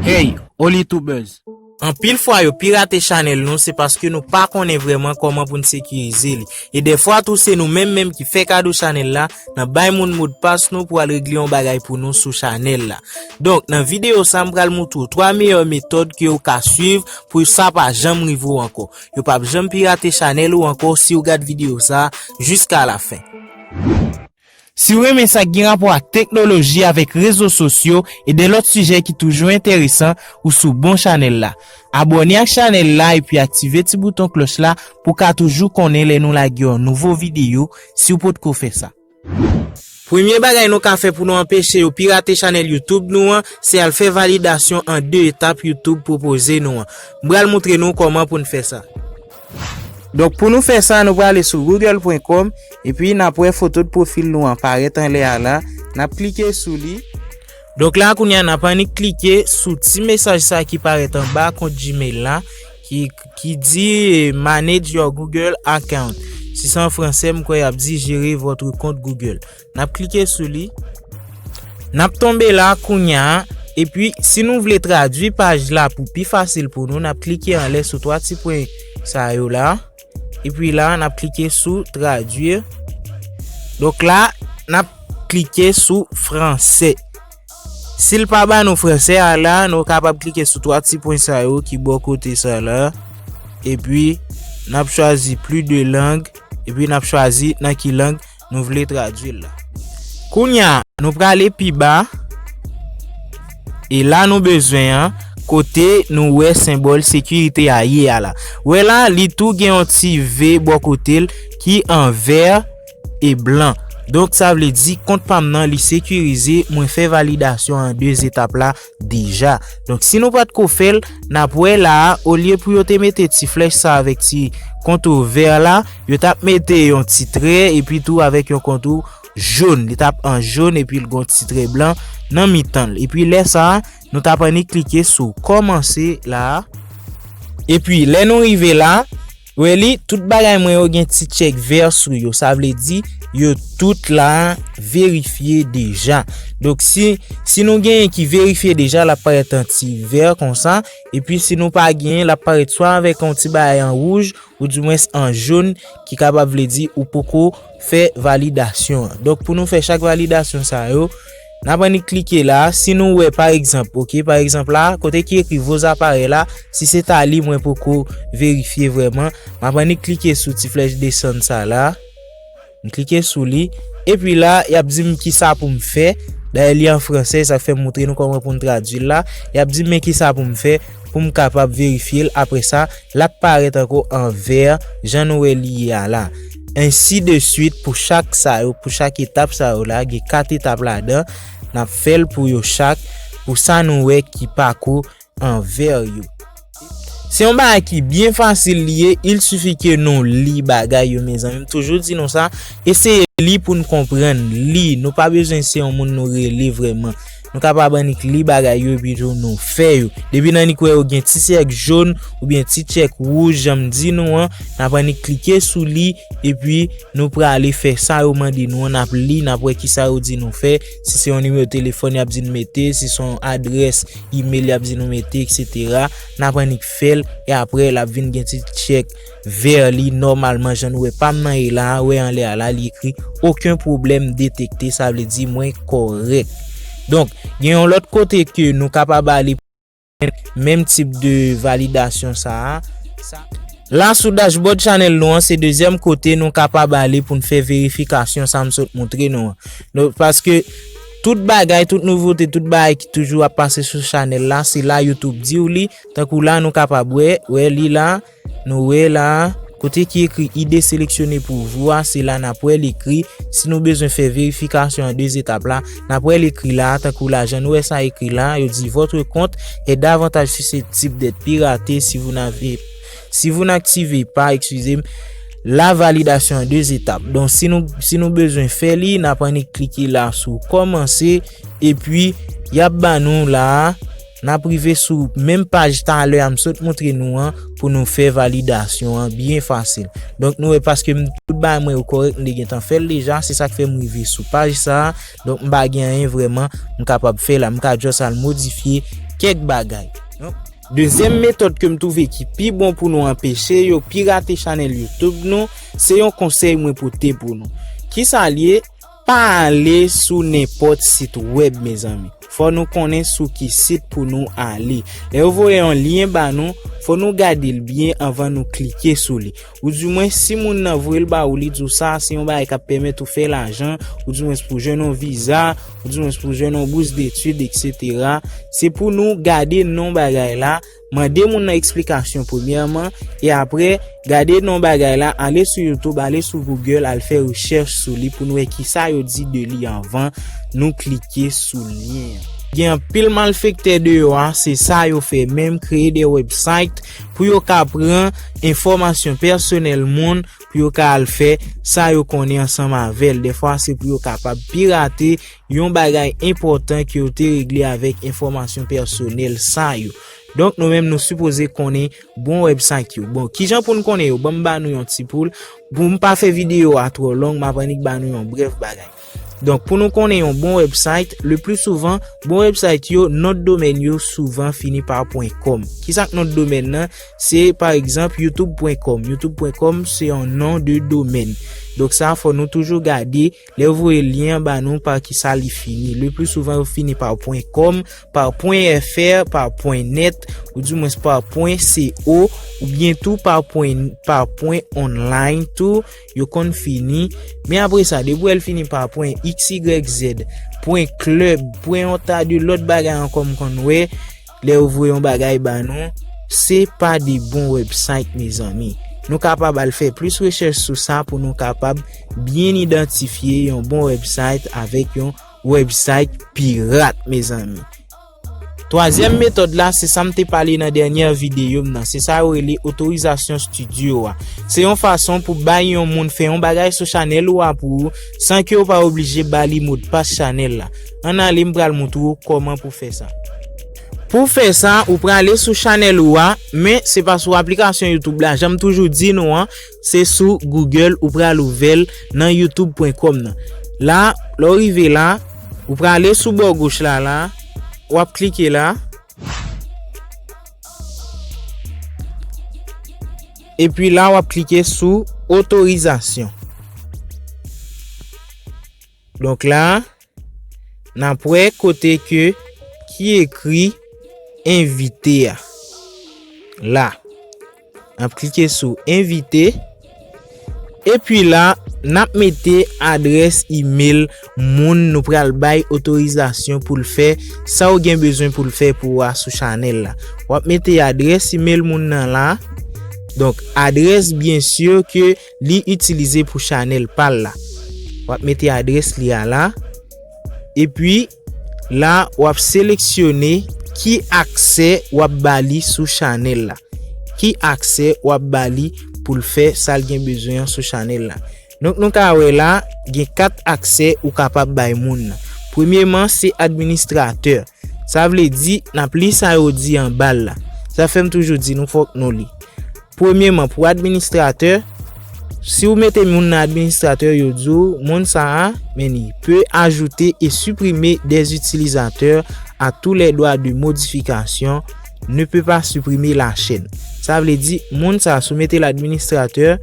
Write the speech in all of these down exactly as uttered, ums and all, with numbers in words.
Hey, Olitubers! Anpil fwa yo pirate chanèl nou, se paske nou pa konnen vrèman kòman pou n sekirize li. E dèfwa tou, se nou menm menm ki fè kado chanèl la, nan bay moun modpas nou pou al regle yon bagay pou nou sou chanèl la. Donk, nan videyo sa, m pral moutre w twa meyè metòd ke w ka swiv pou sa pa janm rive w ankò. Yo p ap janm pirate chanèl ou ankò si w gad videyo sa jiska la fen. Si w renmen sa k gen rapò ak teknoloji, avèk rezo sosyo e de lòt sijè ki toujou enteresan, ou sou bon chanèl la. Abòne ak chanèl la epi aktive ti bouton klòch la pou w ka toujou konnen lè nou lage yon nouvo videyo, si w potko fè sa. Premye bagay nou ka fè pou nou anpeche yo pirate chanèl YouTube nou an, se al fè validasyon an de etap YouTube pwopoze nou an. M pral moutre nou kòman pou n fè sa. Donk, pou nou fè sa, nou prale sou google pwen kòm, epi n ap wè foto de pwofil nou an parèt anlè a la. N ap klike sou li. Donk, la, kounye a, n ap annik klike sou ti mesaj sa ki parèt anba kont Gmail la, ki, ki di, eh, "Manage your Google account." Si se an fransè, m kwè y ap di "Gérer votre compte Google." N ap klike sou li. N ap tonbe la kounye a. Epi, si nou vle tradui paj la pou pi fasil pou nou, n ap klike anlè sou twa ti pwen sa yo la. Epi la, n ap klike sou traduire. Donk la, n ap klike sou fransè. Si l pa ba nou fransè a la, nou kapab klike sou twa ti pwen sa yo ki bò kote sa la. Epi, n ap chwazi plus de langues. Epi, n ap chwazi nan ki lang nou vle tradui l la. Kounye a, nou prale pi ba. E la nou bezwen an, kote nou wè senbòl sekirite a ye a la. Wè la, li tou gen yon ti V bò kote l ki an vè e blan. Donk, sa vle di kont pa m nan, li sekirize, mwen fè validasyon an de etap la deja. Donk, si nou pa t ko fè l, n ap wè la a, olye pou yo te mete ti flèch sa avèk ti kontou vè la, yo t ap mete yon ti trè epi tou avèk yon kontou jòn. Li t ap an jòn epi l gon ti trè blan nan mitan l. Epi lè sa a, nou t ap annik klike sou kòmanse la a. Epi lè nou rive la, wè li, tout bagay mwen yo gen ti tchèk vè sou yo. Sa vle di, yo tout la verifye deja. Donk, si, si nou genyen ki verifye deja, l ap parèt an ti vè konsa. Epi, si nou pa genyen, l ap parèt swa avèk yon ti bagay an wouj, oudimwens an jòn, ki kapab vle di ou poko fè validasyon an. Donk, pou nou fè chak validasyon sa yo, n ap annik klike la. Si nou wè, pa egzanp, oke, pa egzanp la, kote ki ekri vos appareils la, si se ta li, mwen poko verifye vrèman, m ap annik klike sou ti flèch desann sa la. M klike sou li. Epi la, y ap di m kisa pou m fè. Dayè, li an fransè, sa fè m montre nou kòman pou n tradui l la. Y ap di m men kisa pou m fè pou m kapab verifye l. Apre sa, l ap parèt ankò an vè, jan nou wè li ye a la. Ensi de swit pou chak sa yo, pou chak etap sa yo la, gen kat etap ladan. N ap fè l pou yo chak, pou sa nou wè ki pako an vè yo. Se yon bagay ki byen fasil li ye, il suffit ke nou li bagay yo, mezanmi. M toujou di nou sa, eseye li pou n konprann li. Nou pa bezwen se yon moun nou rele vrèman. Nou kapab annik li bagay yo epi tou nou fè yo. Depi n annik wè yo gen ti sèk jòn oubyen ti tchèk wouj, jan m di nou an, n ap annik klike sou li, epi nou prale fè sa yo mande nou an, n ap li, n ap wè kisa yo di nou fè, si se yon nimewo telefòn y ap di n mete, si se yon adrès imèl y ap di nou mete, etsetera. N ap annik fè l, e apre l ap vin gen ti tchèk vè li nòmalman, jan nou wè pa m nan ye la, wè anlè a la, li ekri "Aucun problème détecté", sa vle di mwen kòrèk. Donk, gen yon lòt kote ke nou kapab ale menm tip de validasyon sa a. Sa, la sou dashboard chanèl nou an, se dezyèm kote nou kapab ale pou n fè verifikasyon sa m sot montre nou an. Donk, paske tout bagay, tout nouvote, tout bagay ki toujou ap pase sou chanèl la, se la YouTube di w li. Tankou la, nou kapab wè, wè li la, nou wè la, kote ki ekri "Idée sélectionnée pour vous" a, se la n ap wè l ekri. Si nou bezwen fè verifikasyon an de etap la, n ap wè l ekri la, tankou la, jan nou wè sa ekri la, yo di "Votre compte est davantage susceptible d'être piraté si vous n'avez, si vous n'activez pas, excusez-moi, la validation en deux étapes." Donk, si nou, si nou bezwen fè li, n ap annik klike la sou "Kòmanse", epi y ap ba nou la, n ap rive sou menm paj talè a m sot montre nou an pou nou fè validasyon an byen fasil. Donk, nou wè paske m, tout bagay mwen yo kòrèk, m te gentan fè l deja, se sa k fè m rive sou paj sa a. Donk, m pa gen anyen vrèman m kapab fè la. M ka just al modifye kèk bagay. Dezyèm metòd ke m twouve ki pi bon pou nou anpeche yo pirate chanèl YouTube nou, se yon konsèy mwen pote pou nou. Kisa l ye? Pa ale sou nenpòt sit wèb, mezanmi. Fò nou konnen sou ki sit pou nou ale. Lè yo voye yon lyen ba nou, fò nou gade l byen anvan nou klike sou li. Oudimwen, si moun nan voye l ba ou, li di w sa se yon bagay k ap pèmèt ou fè lajan, oudimwen pou jwenn yon viza, oudimwen pou jwenn yon bous detid, etsetera. Se pou nou gade non bagay la, mande moun nan eksplikasyon premyèman, e apre, gade non bagay la, ale sou YouTube, ale sou Google, al fè rechèch sou li pou n wè kisa yo di de li anvan nou klike sou lyen an. Gen anpil malfektè deyò a, se sa yo fè menm, kreye de website pou yo ka pran enfòmasyon pèsonèl moun, pou yo ka al fè sa yo konnen ansanm avè l. Dèfwa, se pou yo kapab pirate yon bagay enpòtan ke yo te regle avèk enfòmasyon pèsonèl sa yo. Donk, nou menm, nou sipoze konnen bon website yo. Bon, kijan pou n konnen yo? Ban m ba nou yon ti poul. Pou m pa fè videyo a twò long, m ap annik ba nou yon brèf bagay. Donk, pou nou konnen yon bon website, le pli souvan, bon website yo, non domèn yo souvan fini pa pwen kòm. Kisa k non domèn nan? Se, pa egzanp, youtube pwen kòm. Youtube pwen kòm, se yon non de domèn. Donk, sa, fò nou toujou gade, lè yo voye lyen an ba nou, pa kisa li fini. Le pli souvan, yo fini pa pwen kòm, pa pwen F R, pa pwen nèt, oudimwens pa pwen C O, oubyen tou pa pwen, pa pwen online tou, yo konn fini. Men apre sa, depi w wè l fini pa pwen X Y Z, pwen club, pwen yon ta de lòt bagay ankò m konn wè, lè yo voye yon bagay ba nou, se pa de bon website, mezanmi. Nou kapab al fè plis rechèch sou sa pou nou kapab byen idantifye yon bon website avèk yon website pirat, mezanmi. Twazyèm metòd la, se sa m te pale nan dènyè videyo m nan. Se sa yo rele otorizasyon studio a. Se yon fason pou bay yon moun fè yon bagay sou chanèl ou a pou ou, san ke w pa oblije ba li modpas chanèl la. Ann ale, m pral montre w kòman pou fè sa. Pou fè sa, ou prale sou chanèl ou a, men se pa sou aplikasyon YouTube la. Jan m toujou di nou an, se sou Google ou pral ouvè l nan youtube pwen kòm nan. La, lè w rive la, ou prale sou bò goch la, la, w ap klike la. Epi la, w ap klike sou otorizasyon. Donk la, n ap wè kote ke ki ekri envite a. La, n ap klike sou envite. Epi la, n ap mete adrès imèl moun nou pral bay otorizasyon pou l fè sa w gen bezwen pou l fè pou ou a sou chanèl la. W ap mete adrès imèl moun nan la. Donk, adrès byen si ke li itilize pou chanèl pa l la. W ap mete adrès li a la. Epi, la, w ap seleksyone ki aksè w ap ba li sou chanèl la. Ki aksè w ap ba li pou l fè sa l gen bezwen an sou chanèl la. Donk, nou ka wè la, gen kat aksè ou kapab bay moun nan. Premyeman, se administratè. Sa vle di, n ap li sa yo di anba l la. Sa fè m toujou di nou fòk nou li. Premyeman, pou administratè, si w mete moun nan administratè, yo di w, moun sa a, men li, peut ajouter et supprimer des utilisateurs à tous les droits de modification, ne peut pas supprimer la chaîne. Sa vle di, moun sa a, si w mete l administratè,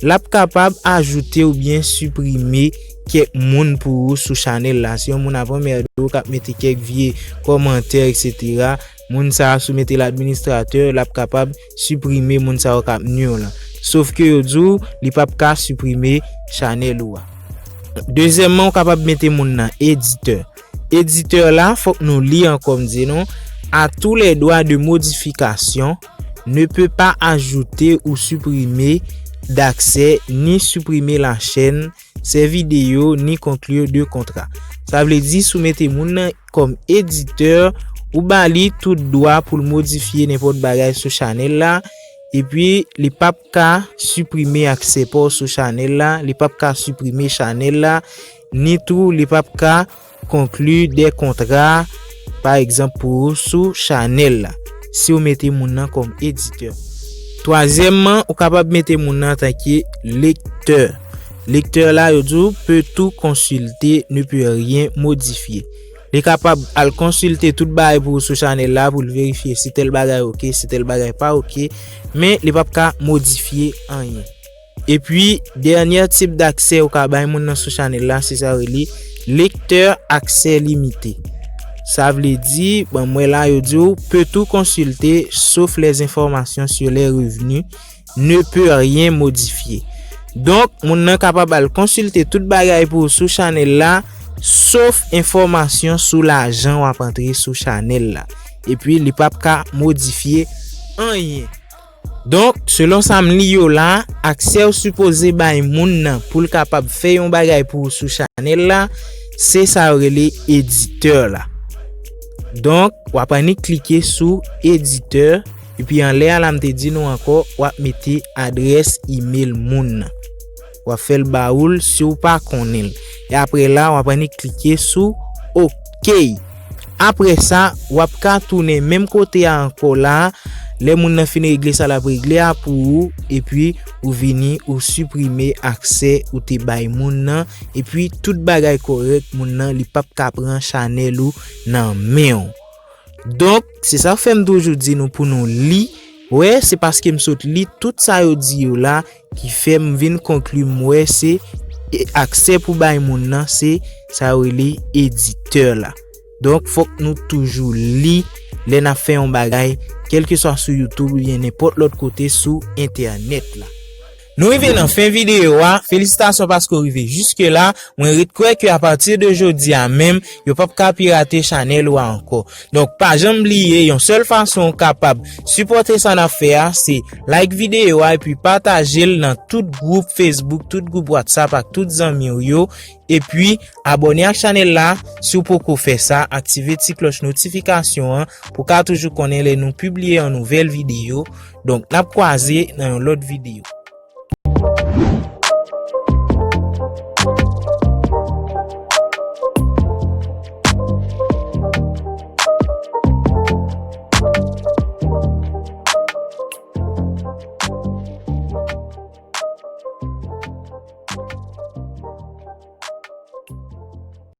l ap kapab ajoute oubyen siprime kèk moun pou ou sou chanèl la. Si yon moun ap anmède w, k ap mete kèk vye kòmantè, etsetera, moun sa a, si w mete l administratè, l ap kapab siprime moun sa yo k ap nui w lan. Sof ke yo di w, li p ap ka siprime chanèl ou a. Dezyèmman, ou kapab mete moun nan editè. Editè la, fòk nou li ankò m di nou, à tous les droits de modification, ne peut pas ajouter ou supprimer d'accès, ni supprimer la chaîne, ses vidéos, ni conclure de contrat. Sa vle di, si w mete moun nan kòm editè, ou ba li tout dwa pou l modifye nenpòt bagay sou chanèl la, epi li p ap ka siprime aksè pa w sou chanèl la, li p ap ka siprime chanèl la, ni tou li p ap ka konkli de kontra, pa egzanp, pou ou sou chanèl la, si w mete moun nan kòm editè. Twazyèmman, ou kapab mete moun nan antanke lektè. Lektè la, yo di w, peut tout consulter, ne peut rien modifier. Li kapab al konsilte tout bagay pou ou sou chanèl la, pou l verifye si tèl bagay oke, si tèl bagay pa oke, men li p ap ka modifye anyen. Epi, dènyè tip d'aksè ou ka bay moun nan sou chanèl la, se sa yo rele lektè aksè limite. Sa vle di, bon, mwen la, yo di w, peut tout consulter sauf les informations sur les revenus, ne peut rien modifier. Donk, moun nan kapab al konsilte tout bagay pou ou sou chanèl la, sof enfòmasyon sou lajan w ap antre sou chanèl la. Epi, li p ap ka modifye anyen. Donk, selon sa m li yo la, aksè w sipoze bay moun nan pou l kapab fè yon bagay pou ou sou chanèl la, se sa yo rele editè la. Donk, w ap annik klike sou editè, epi anlè a la m te di nou ankò, w ap mete adrès imèl moun nan. W ap fè l ba ou l si w pa konnen l. E apre la, w ap annik klike sou oke. Apre sa, w ap ka tounen menm kote a ankò la. Lè moun nan fin regle sa l ap regle a pou ou, epi ou vini, ou siprime aksè ou te bay moun nan, epi tout bagay kòrèk, moun nan, li p ap ka pran chanèl ou nan men w. Donk, se sa k fè m toujou di nou pou nou li. Wè, se paske m sot li tout sa yo di yo la ki fè m vin konkli m wè se e, aksè pou bay moun nan, se sa yo rele editè la. Donk, fòk nou toujou li lè n ap fè yon bagay, kèlkeswa sou YouTube oubyen nenpòt lòt kote sou entènèt la. Nou rive nan fen videyo a. Felisitasyon paske w rive jiske la. Mwen ret kwè ke apati de jodi a menm, yo p ap ka pirate chanèl ou a ankò. Donk, pa janm bliye, yon sèl fason w kapab sipòte sa n ap fè a, se like videyo a epi pataje l nan tout gwoup Facebook, tout gwoup WhatsApp ak tout zanmi w yo. Epi, abòne ak chanèl la si w poko fè sa, aktive ti klòch notifikasyon an pou w ka toujou konnen lè nou pibliye yon nouvèl videyo. Donk, n ap kwaze nan yon lòt videyo.